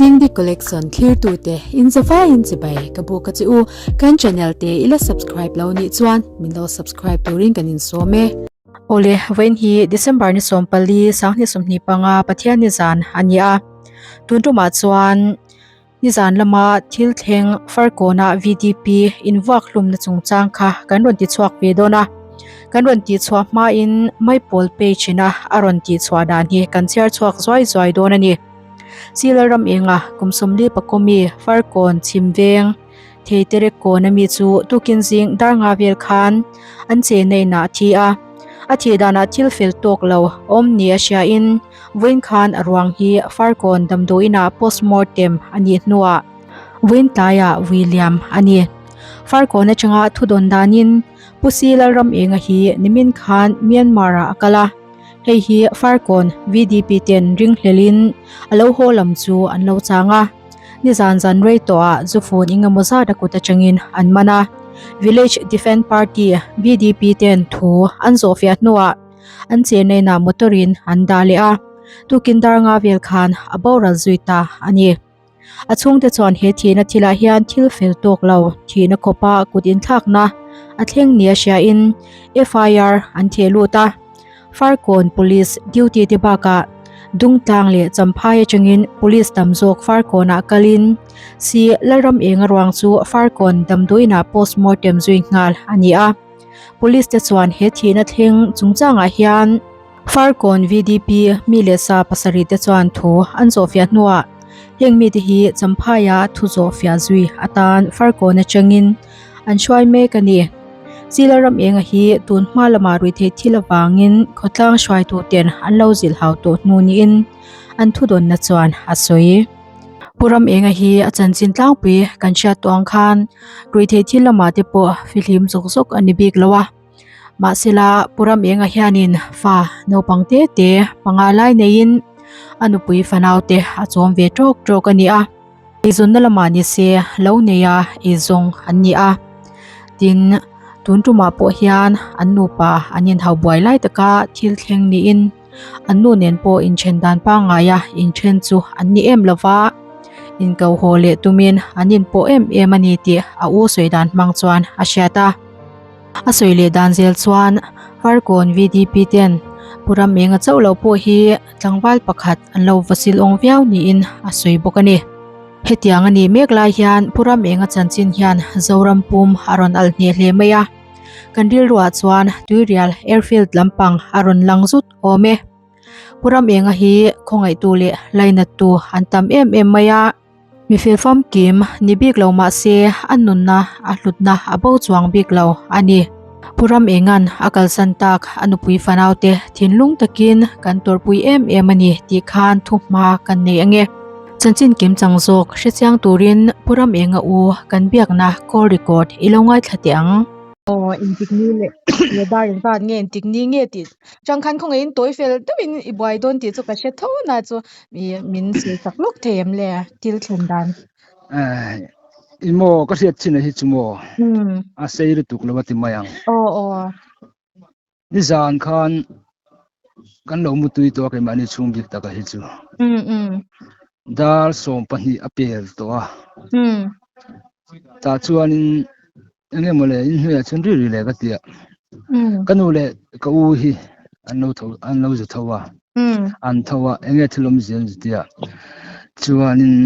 Dingdi Collection thlirtute in zavaiin chibai ka buk a che u. Kan channel te i la subscribe lo nih chuan min lo subscribe turin kan insawm e. Awle, vawiin hi December ni 14, 2025 Pathianni zan a ni a. Tun tumah chuan Nizan lama thil thleng Farkawna VDP invuak hlumna chungchang kha kan rawn ti chhuak ve dawn a. Kan rawn tih chhuah hmain Maipawl page ina a rawn tih chhuah dan hi kan chhiar chhuak zuai zuai dawn a ni. Silar ram enga kum 40 pakawmi Farkawn chhim veng Theitere kawn ami chu tukin zing dar nga vel khan an chena inah a thi a. A thih danah thil fel tawk lo awm ni a hriain Vawiin khan a ruang hi Farkawn damdawiinah postmortem a nih hnuah vawiin tlaiah vui liam a ni. Farkawn atanga thudawn danin Pu Si Lalramenga hi nimin khan Myanmar-ah a kal a, hei hi Farkawn VDP ten ringhlelin a lo haw lam chu an lo chang a. Nizan zan rei tawhah zufun engemaw zat a kut atangin an man a, Village Defence Party, VDP, ten thu an zawhfiah hnuah An chenna inah motor in an dah leh a, tukin dar nga vel khan a boral zui ta a ni. A chhungte chuan he thihna thilah hian thil fel tawk lo thihna khawpa kut inthlakna a thleng nia hriain FIR an theh lut a. Farkawn Police duty te bakah Dungtlang leh Champhai atangin Police tam zawk Farkawnah kalin si Lalramenga ruang chu Farkawn damdawiinah postmortem zui nghal a ni a. Police te chuan he thihna thleng chungchangah hian Farkawn VDP mi leh sa pasarih te chuan thu an zawhfiah hnuah heng mite hi Champhaia thu zawhfiah zui atan Farkawn atangin an hruai mek a ni. Zila ram enga hi tun hma lamah ruihtheih thil avangin khawtlang hruaitu ten an lo zilhau tawh hnu niin an thudawnna chuan a sawi. Pu Ram Enga hi a chanchin tlangpui kan hriat tawh ang khan ruihtheih thil lamah te pawh fihlim zawk zawk a ni bik lo a. Mahsela Pu Ram Enga hianin fa naupang te te panga lai neiin a nupui fanau te a chawm ve tawk tawk a ni a. Eizawnna lamah ni se lo neia eizawng an ni a. Tin, tun tumah pawh hian an nupa an inhau buai lai taka thil thleng niin An nu nen pawh inthen dan pangngaia inthen chu an ni em lova, inko haw leh tumin an inpawh em em a ni tih a u sawi dan hmang chuan a hriat a. A sawi leh dan zel chuan Farkawn VDP ten Pu Ramenga chauh lo pawh hi tlangval pakhat an lo va sil awng viau niin a sawi bawk a ni. Hetiang a nih mek lai hian Pu Ramenga chanchin hian Zoram pum a rawn alh hneh hle mai a. Kan rilruah chuan Tuirial Airfield lampang a rawn lang zut awm e. Pu Ramenga hi khawngaihtu leh lainattu an tam em em mai a. Mi fel famkim ni bik lo mah se a nunna a hlutna a bo chuang bik lo a ni. Pu Ramenga'n a kalsan tak a nupui fanaute thinlung takin kan tawrhpui em em a ni tih khan thuhma kan nei ange. Chanchin kim chang zawk hrechiang turin Pu Ramenga u kan biakna call record i lo ngaithla teh ang. Aw intik ni leh leh dar engzat nge intik ni nge tih changkhan khawngaihin tawi fel deuhin i buai dawn tih chu ka hre tho na chu ih min sawi chak lawk thei em le thil thlen dan. I maw ka hriat chin a hi chu maw a sei lutuk lo a ti mai ang. Aw aw. Nizan khan kan lo mutui tawh a keimahni chhung bik taka hi chu. Dar 12 a pel tawh a. Tah chuanin eng emaw le in hnuaiah chuan ri ri leh ka ti a. Ka nu leh ka u hi an lo tho an lo zu tho a. An tho a eng nge thil awmzia an zu ti a. Chuanin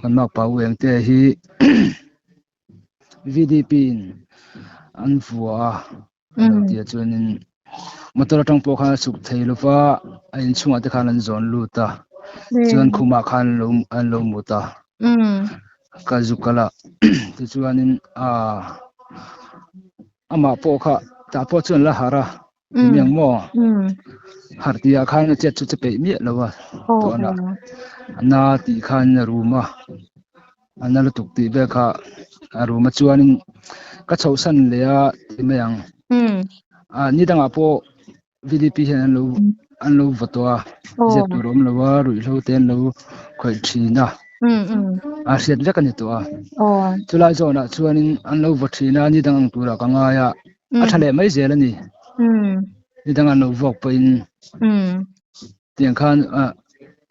kan makpa u engte hi VDP in an vua a. Alo tia chuanin motor atang pawh khan a chhuk thei lova a inchhungah te khan an zawn lut a chuan khumah khan an lo an lo mut a ka zu kal a tichuanin ah amah pawh kha tah pawh chuan la harh a timi ang maw harh tihah khan a chet chu che peih miah lo a tawhna a na tih khan a rum a. A na lutuk tih vel kha a room a chuanin ka chhohsan leh a ti mai ang. A ni dangah pawh VDP hian an lo an lo va tawh a zep tur a awm lo a ruihhlo te an lo khawih thin a a hriat vek a ni tawh a chulai zawnah chuanin an lo va thin a ni dang ang turah ka ngai a a tha leh mai zel a ni ni dang an lo vuak pawhin tiang khan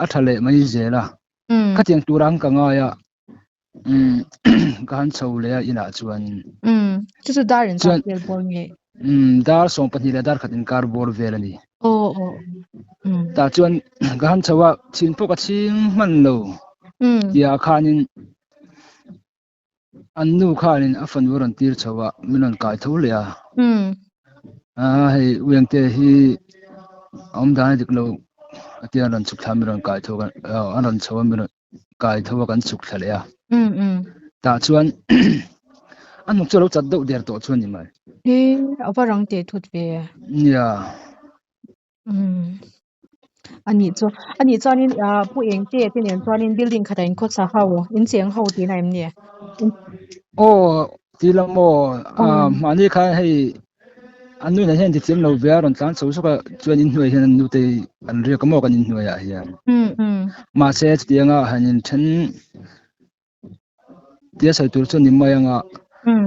a tha leh mai zel a. Khatiang tura ang ka ngai a, umm ka han chho leh a inah chuanin. Umm chu chu dar in Chuan zat vel bawr nge? umm dar sawmpahnih leh dar khat inkar bawr vel a ni. Aw aw umm. Tah chuan ka han chho a, chhin pawh ka chhing hman lo Umm. tia khanin An nu khanin a fanu a rawn tir chho a, min rawn kai tho leh a. A hei Uiangte hi a awm dan a dik lo a tia an rawn chhuk thla a, min rawn kai tho a, an rawn chho a min rawn kai tho a kan chhuk thla leh a. Tah chuan a hnuk chu a lo chat deuh der tawh chu a ni mai. He a va rang teh thut ve. Nia. Umm. Anih chu anih chuanin ah pu eng te te nen chuanin building khatah in khawsa ho in cheng ho tihna em ni? Aw ti lam maw ah mahni khan hei an nu nen hian ti thiam lo ve a rawn tlan chho zawk a chuan inhnuai hian an nu te an riak a maw kan inhnuai ah hian mahse chutianga han inthen tia sawi tur chu a ni mai ang a,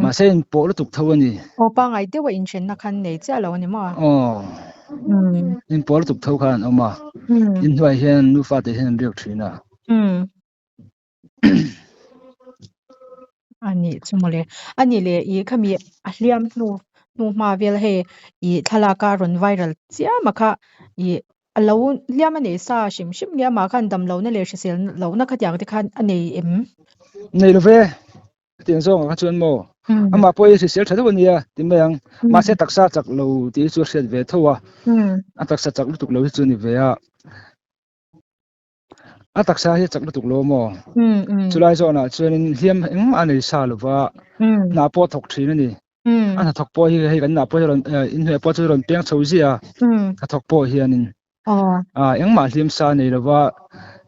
mahse in pawh lutuk tho a ni. Aw pangai deuh a inthenna khan nei chiah lo a ni maw? Aw, in pawh lutuk tho khan an awm a, inhnuai hian nufa te hian an riak thin a. A nih chu mawle. A nih leh i khami a hliam hnu hnu hma vel hei i thlalak a rawn viral chiam a kha i A lo hliam a nei sa hrim hrim nge amah khan dam lohna leh hrisel lohna khatiang te khan a nei em? Nei lo ve, hetiang zawngah kha chuan maw amah pawh hi hrisel tha deuh a nia ti mai ang. Mahse taksa chak lo tih hi chu a hriat ve tho a, a taksa chak lutuk lo hi chu a ni ve a. A taksa hi a chak lutuk lo maw? Chulai zawnah chuanin hliam engmah a nei sa lo va, hna pawh a thawk thin a ni. A hnathawk pawh hi hei kan inah pawh hi rawn inhnuaiah pawh chu rawn piang chho ziah a, hnathawk pawh hianin engmah hliam sa a nei lo va,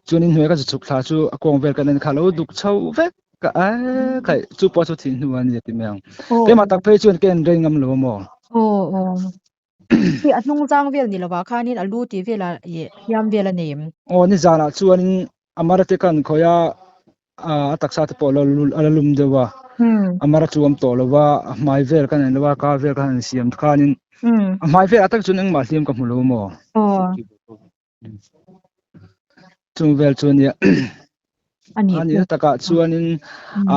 chuan inhnuai ka chhuk thla chu a kawng vel kan en kha a lo duk chho vek a, khaih chu pawh chu thih hnu a ni a ti mai ang. Keimah tak phei chuan ka en rei ngam lo a maw? Hei a hnung zang vel ni lovah khanin a lu tih velah ih hliam vel a nei em? Aw nizanah chuanin a mara te khan khawi a a taksa te pawh a la lum deuh a, a mara chu awm tawh lo va, a hmai vel kan en lo a, kar vel kan han siam khanin a hmai velah tak chuan engmah hliam ka hmu lo maw? Chung vel chu ania a nihna takah chuanin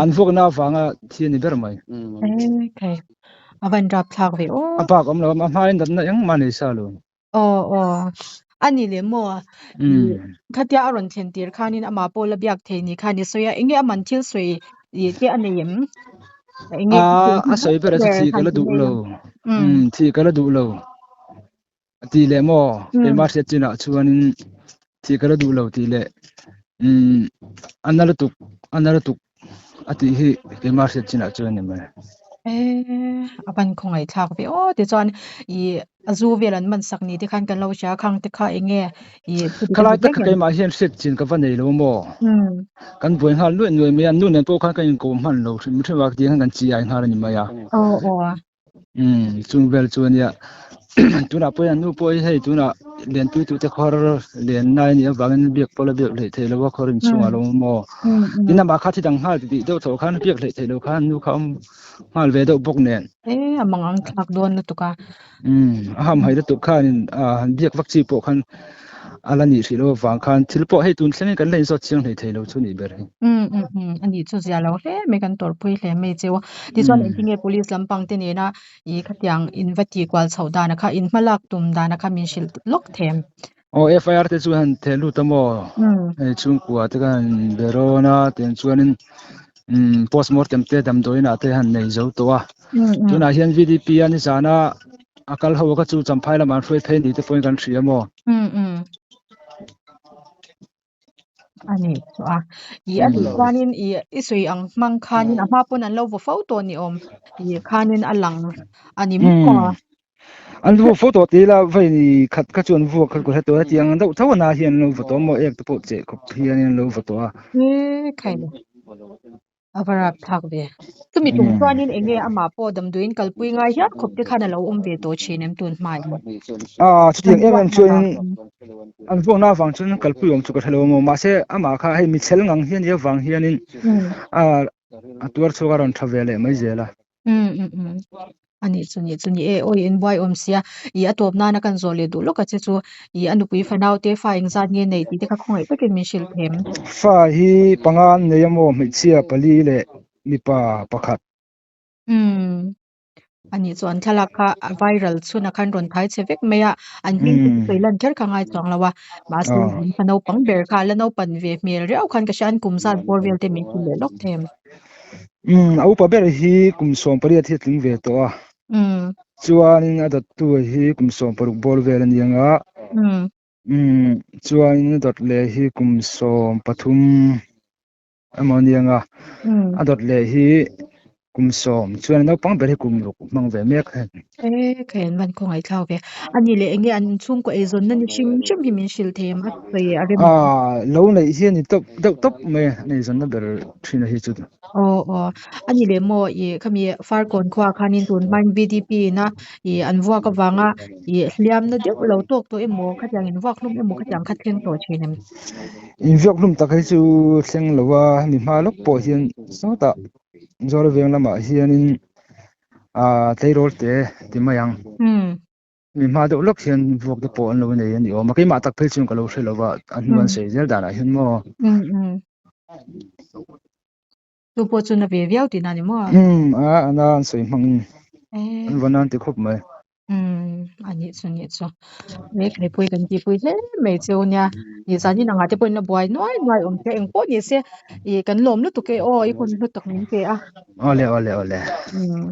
an vuakna avanga thi a ni ber mai. A van rap thlak ve aw. A bak awm lo a hmain natna engmah nei sa lo. Aw aw a ni leh maw khatia a rawn thlen tir khanin amah pawh la biak thei ni khan i sawi a enge aman thil sawi te a nei em? Enge a sawi ber a chu thi ka la duh lo. Thi ka la duh lo. A ti leh maw? Keimah hriat chinah chuanin thih ka la duh lo tih leh umm a na lutuk a na lutuk a tih hi keimah hriat chinah chuan a ni mai. Eh, a ban khawngaih thlak ve aw tichuan i a zu vel an man sak ni te khan kan lo hria khang te kha eng nge i thu dik a Khalai ni tak vek kha em? keimah hian hriat chin ka va nei lo maw? Kan buai nghal nuaih nuaih mai a, nu nen pawh khan kan inkawm hman lo hrim hrim a, tiang khan kan chi ai nghal a ni mai a. Aw aw. Umm chung vel chu ania tunah pawh hian nu pawh hi hei tunah lianpui tute khawr lian nai a nih avangin biak pawh la biak hleih theih lo a khawr inchhungah lo awm maw tin amah kha thi dang nghal tih deuh tawh khan biak hleih theih loh khan nu kha a awm nghal ve deuh bawk nen. E a mang ang thlak dawn lutuk a. Umm a hamhaih lutuk khanin ah han biak vak chi pawh khan a la nih hrih loh avang khan thil pawh hei tun thlengin kan la inzawt chiang hlei thei lo chu nih ber hi. Umm umm umm a nih chu zia lo hle mai kan tawrhpui hle mai cheu a. Tichuan engtinge police lampang te nena ih khatiang in va tih kual chhoh dana kha in hma lak tum dana kha min hrilh lawk them. Aw FIR te chu han theh lut a maw? Hei chhungkua te khan be rawn a tiang chuanin umm postmortem te damdawiin ah te han nei zo tawh a. Tunah hian VDP a nizana a kal ho kha chu Champhai lamah an hruai phei ni te pawhin kan hria maw? A ni chu a. I a duh chuanin i i sawi ang hmang khanin a hma pawn an lo vaw fo tawh ni awm i khanin a lang a ni maw? An vaw fo tawh tih ila vawi ni khat kha chu an vuak kha hre tawh a tiang deuh tho a na hian an lo vaw tawh a maw ek te pawh cheh khawp hian an lo vaw tawh a. E khai le. A va rap thlak ve. Chumi tum chuanin eng nge amah pawh damdawiin kalpui ngai hial khawp te khan a lo awm ve tawh thin em tun hmain? A chutiang em em chuanin an vuakna avang chuan kalpui awm chu ka hre lo maw mahse amah kha hei michel ngang hian nia vang hianin a tuar chhuak a rawn tha ve leh mai zel a. Um um um. Ani chu ni chu ni e awi in buai awm sia i a tawp nana kan zawh leh duh lawk a che chu i a nupui fanau te fa engzat nge nei tih te kha khawngaih takin min hrilh them. Fa hi panga an nei a maw hmeichhia pali leh mipa pakhat. Umm ani chu an thlalak kha a viral chhun a khan rawn thai che vek mai a an hming te chu sawi lan kher kha ngai chuang lo a mahse an fa naupang ber kha la naupan ve hmel riau khan ka hria an kum zat bawr vel te min hrilh leh lawk them. Umm a upa ber hi kum 18 hi a tling ve tawh a chuanin a dawttu hi kum 16 bawr vel a ni ang a umm chuanin a dawt leh hi kum 13 emaw a ni ang a a dawt leh hi kum 10 chuan naupang ber hi kum ruk hmang ve mek a ni. E ka en van khawngaih thlak ve. Ani leh enge an chhungkaw eizawnna ni hrim hrim hi min hrilh thei em a sawi a rem. Ah lo neih hi a ni tawp deuh tawp mai a an eizawnna ber thin a hi chu. Aw aw ani leh maw i khami Farkawn khua khanin tun hmain VDP ina i an vuak avanga i hliamna deuh lo tawk tawh emaw khatiang in vuak hlum emaw khatiang kha thleng tawh thin em. In vuak hlum tak hi chu thleng lo a hemi hma lawk pawh hian sawtah Zawra veng lamah hianin ah tleirawl te ti mai ang. Mi hma deuh lawk hian vuak te pawh an lo nei a ni awm a, keimah tak phei chuan ka lo hre lo va, a hnu an sawi zel danah hian maw. Chu pawh chu na ve viau tihna a ni maw? Umm a a na an sawi hmangin an va nan ti khawp mai. Umm a nih chu nih chu. He thlipui kan tihpui hle mai cheu nia. Ih zanin angah te pawhin a buai nuai nuai awm che eng pawh ni se ih kan lawm lutuk e aw i hun hlu tak min pe a. Awle awle awle. Umm.